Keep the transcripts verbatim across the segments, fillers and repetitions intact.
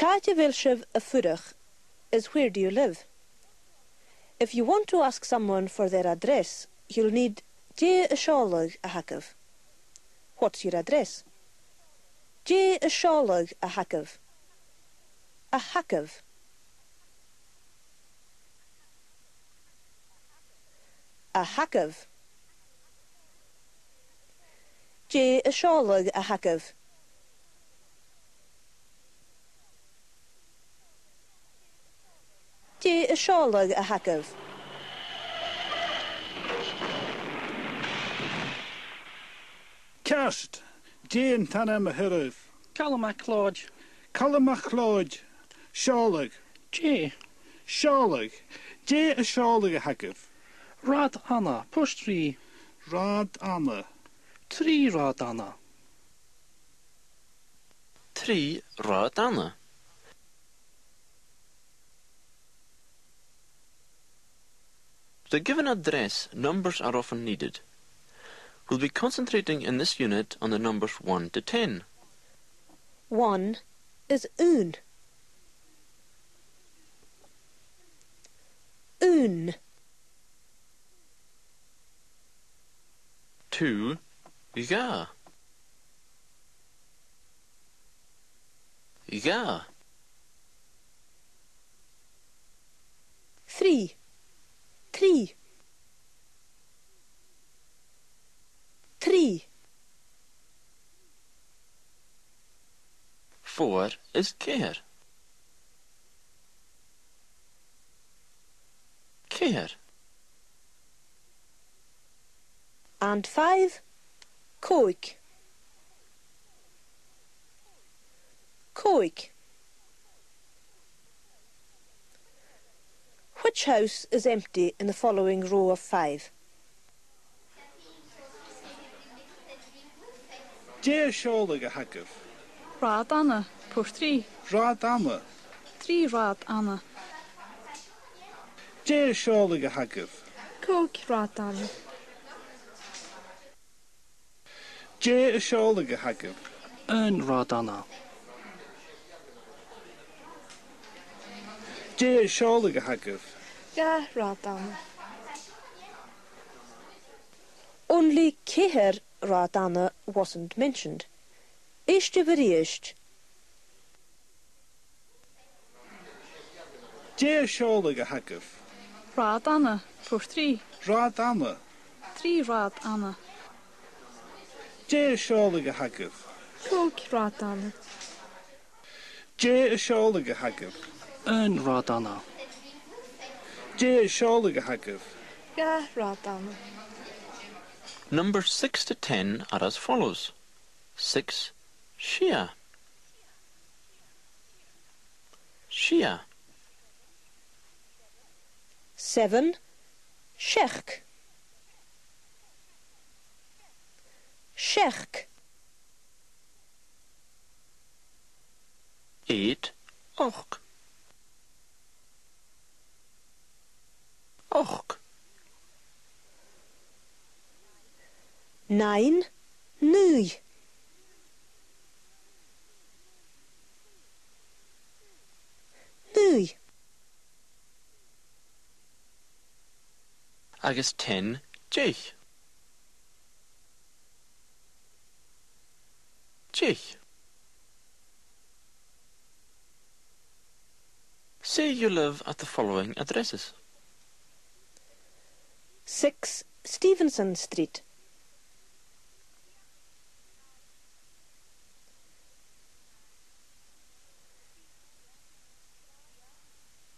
Càit a bheil sibh a' fuireach? Is where do you live? If you want to ask someone for their address, you'll need dè an seòladh a th' agaibh. What's your address? Dè an seòladh a th' agaibh? A th' agaibh. A th' agaibh. Dè an seòladh a th' agaibh? Dè an seòladh a th' agaibh? Ceart! Dè an t-ainm a th' oirbh? Calum MacLeòid. Calum MacLeòid. Seòladh. Dè? Seòladh. Dè an seòladh a th' agaibh? Rathad Anna, Port Rìgh. Rathad Anna. Trì Rathad Anna. Trì Rathad Anna. To give an address, numbers are often needed. We'll be concentrating in this unit on the numbers one to ten. One is aon. Aon. Two, dhà. Dhà. Three. Trì. Trì. Four is ceithir. Ceithir. And five, còig. Còig. Which house is empty in the following row of five? Dè an seòladh a th' agaibh? Rathad Anna, Port Rìgh. Rathad Anna. Trì Rathad Anna. Dè an seòladh a th' agaibh? Còig Rathad Anna. Dè an seòladh a th' agaibh? Aon Rathad Anna. Dè an seòladh a th' agaibh? Dhà Rathad Anna. Only ceithir Rathad Anna wasn't mentioned. Èistibh a-rithist. Dè an seòladh a th' agaibh? Rathad Anna, Port Rìgh. Rathad Anna. Trì Rathad Anna. Dè an seòladh a th' agaibh? Còig Rathad Anna. Dè an seòladh a th' agaibh? Aon Rathad Anna. Dè an seòladh a th' agaibh? Dhà Rathad Anna. Numbers six to ten are as follows. Six, sia. Sia. Seven, seachd. Seachd. Eight, ochd. Ochd. Nine, naoi. Naoi. Agus ten, deich. Deich. Say you live at the following addresses. Six Stevenson Street.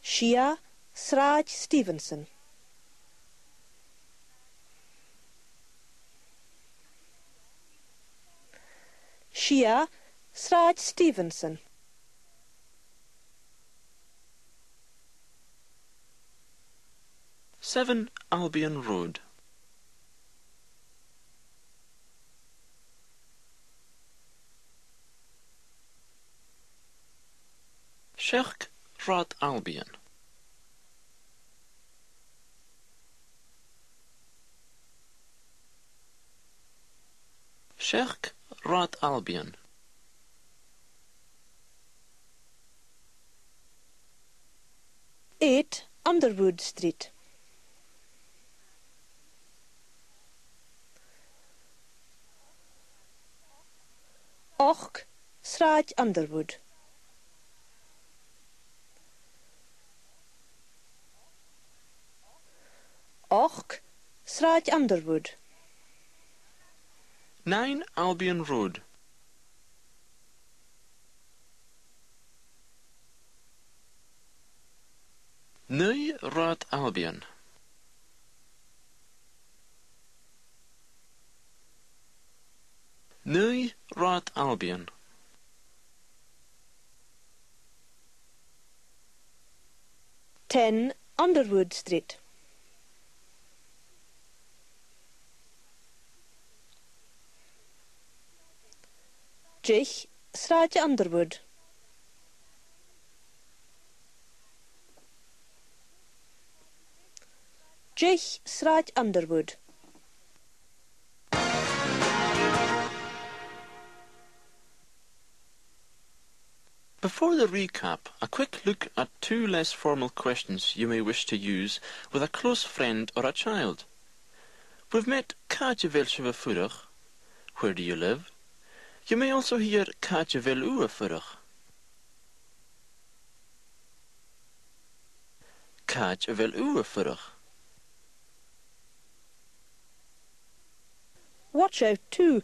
Sia Sràid Stevenson. Sia Sràid Stevenson. Seven Albion Road. Seachd Rathad Albion. Seachd Rathad Albion. Eight Underwood Street. Ochd Sràid Underwood. Ochd Sràid Underwood. Nine Albion Road. Naoi Rathad Albion. Naoi Rathad Albion. Ten Underwood Street. Deich Sràid Underwood. Deich Sràid Underwood. Before the recap, a quick look at two less formal questions you may wish to use with a close friend or a child. We've met càit a bheil sibh a' fuireach? Where do you live? You may also hear càit a bheil thu a' fuireach? Càit a bheil thu a' fuireach? Watch out too.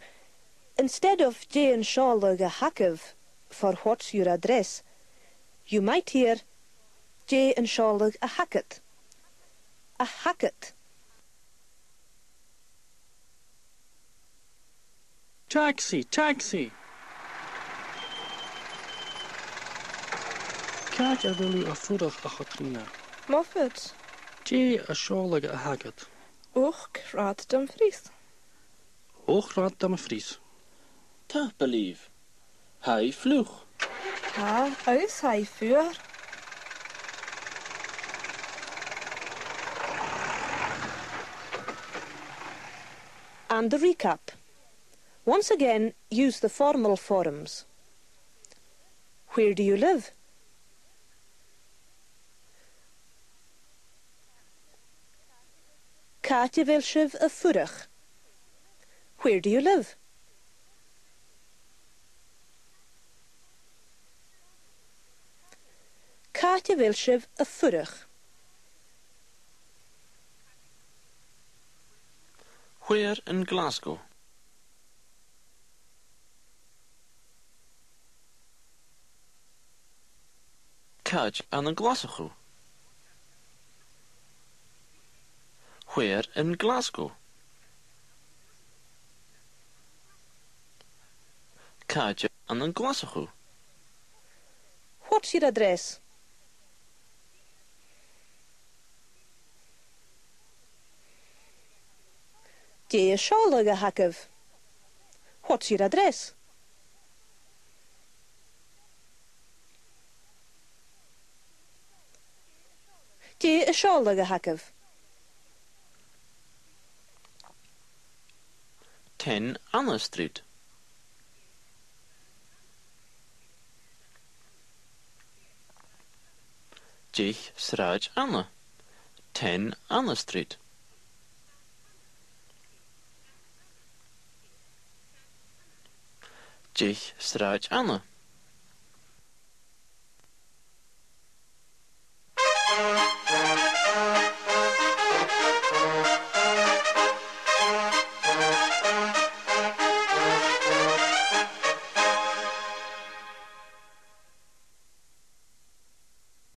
Instead of dè an seòladh a th' agaibh, for what's your address, you might hear dè an seòladh a th' agad. A th' agad. Taxi, taxi! Càit a bheil thu a' fuireach, a Chatrìona? Moffatt. Dè an seòladh a th' agad? Ochd Rathad Dumfries. Ochd Rathad Dumfries. Tapadh leibh. Tha i fliuch. Tha, agus tha i fuar. And the recap. Once again, use the formal forms. Where do you live? Càit a bheil sibh a' fuireach? Where do you live? Càit a bheil sibh a' fuireach? Where in Glasgow? Càit ann an Glaschu? Where in Glasgow? Càit ann an Glaschu? What's your address? Dè an seòladh a th' agaibh? What's your address? Dè an seòladh a th' agaibh? Ten Anna Street. Deich Sràid Anna. Ten Anna Street. Deich Sràid Anna.